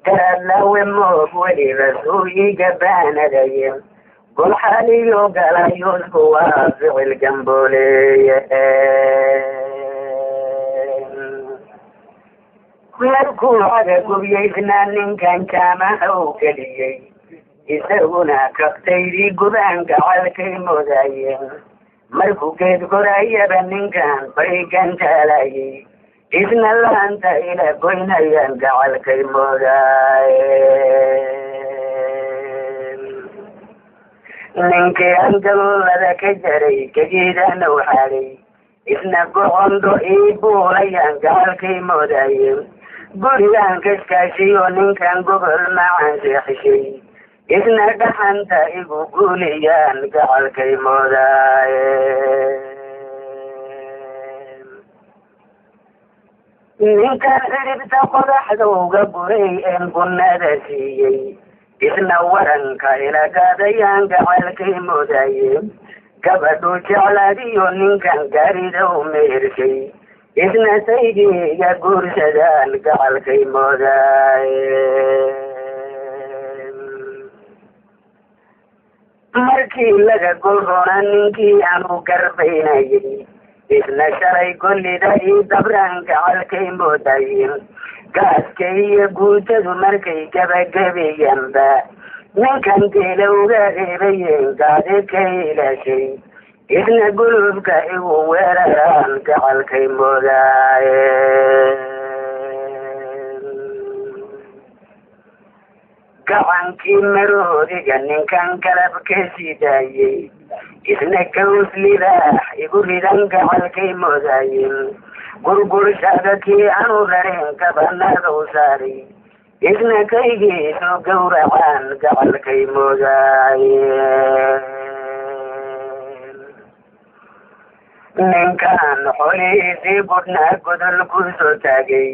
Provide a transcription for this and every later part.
Garaadlawe moog weliba suu iga baanadaye, golxaliyo galayosku waa ficil gambooleeye. Markuu caga gubyaysna ninkan jaamaha u geliyey, isaguna kabtaydii gubaan gacalkay moodayeen. Markuu geed korayaba ninkan baygan taalayay, isna laanta ila goynayaan gacalkay moodaayeen. Ninkii angaluulada ka jaray gadiidana u xaday, isna gocondo ii buulayaan gacalkay moodaayeen. Gurigaan kaskaashiyo ninkan gobol macan seexishay, isna dhaxanta igu guuliyaan gacalkay moodaayeen. Ninkan xidhibta qodaxda uga guray een gunnada siiyey, isna waranka ila gaadayaan gacalkay moodaayeen. Gabadhu jeclaadiyo ninkan gaarida u mehershay, isna saydiiga guursadaan gacalkay moodaayeen. Markii laga golroona ninkii aanu garbaynayay, isna shalay gollida ii dabraan gacalkay moodaayeen. Gaaska iyo guutadu markay gabagabeeyaanba ninkan geela uga reebayeen gaadi ka ilaashay, isna gulubka igu weeraraan gacalkay moodaayeen. Gacankii maroodiga ninkan galab ka sii daayey, isna gaws libaax igu ridan gacalkay moodaayeen. Gurgurshaada kii aanu rareen gabanada u saaray, isna kaygii soo gowracaan gacalkay moodaayeen. Ninkan xolihiisii gudhnaa godol ku soo taagay,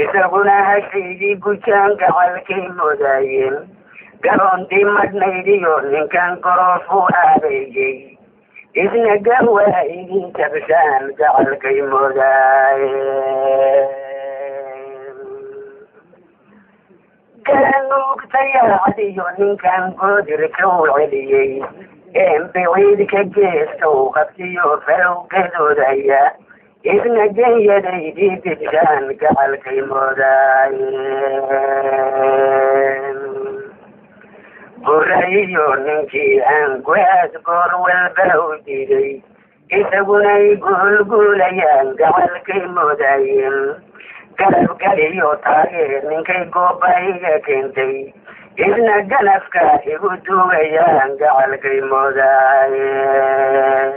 isaguna hashaydii gujaan gacalkay moodaayeen. Garoontii madhnaydiyo ninkan goroofu aabeeyey, isna gawaa idin jabshaan gacalkay moodaayeen. Garanuugtayaacdiyo ninkan goodirka u celiyey een biciidka geeska u qabtiyo farow gadoodaya, isna genyadaydii didshaan gacalkay moodaayeen. Burayiyo ninkii aan guaad goor walba u diiday, isagunay guulguulayaan gacalkay moodaayeen. Garabgaliyo taageer ninkay gooba iga keentay, isna ganafka igu duugayaan gacalkay moodaayeen.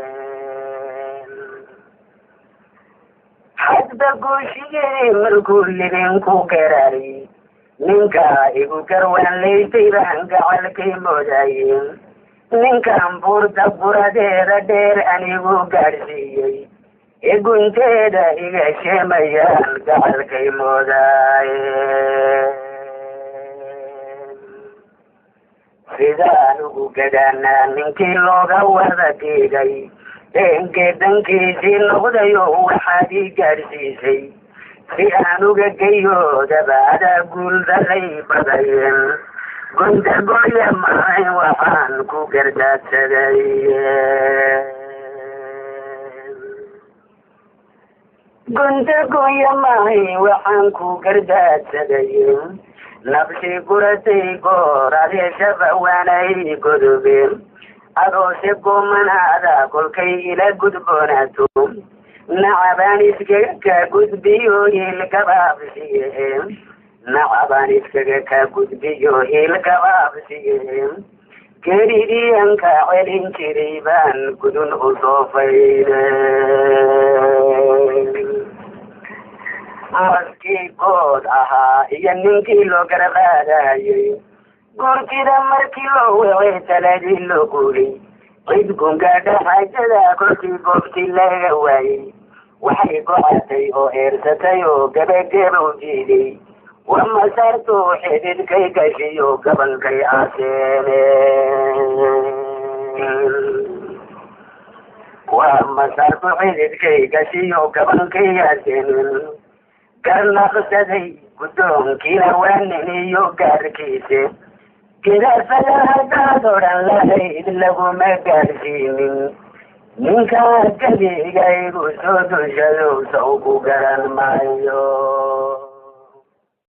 Hadba guushigeedii markuu libin ku gararay, ninka igu garwaan laystay baan gacalkay moodaayeen. Ninkan buurta buradeeda dheer anigu gaadhsiiyey, egunteeda iga sheemayaan gacalkay moodaayeen. Sidaan ugu gadaanaa ninkii looga wada diiday engeedankiisii noqdayo, waxaad ii gaadhsiisay si aan uga geyoodaba adaa guuldaray badayeen. Gundagoya mahayn waxaan ku gardaadsaday, gundagoya mahayn waxaan ku gardaadsaday. Nabsi guratay goor adeeshaba waanay godobeen, adoose goomanaada kolkay ila gudboonaato, nacabaan iskaga kaa gudbiyo hiilgabaabsiye, nacabaan iskaga kaa gudbiyo hiilgabaabsiye. Geeridiian kaa celin jiray baan gudun u soofayne. Maskii good ahaa iyo ninkii loo garbaadayay, gurtida markii loo wecay taladii loo guulay, cid gungaadha xaajada kolkii goobtii laga waayey, waxay gocatay oo eersatay oo gabagabow diiday. Wamasaartu xididkay gashiyo gabankay aaseene, waa masaartu xididkay gashiyo gabankay aaseenin. Garnaqsaday Guddoonkiina waa nin iyo gaarkiise. Gidaafada haddaad odhan lahayd laguma gaarsiinin. Ninkaa gadiga igu soo dushadow, saw ku garan maayo.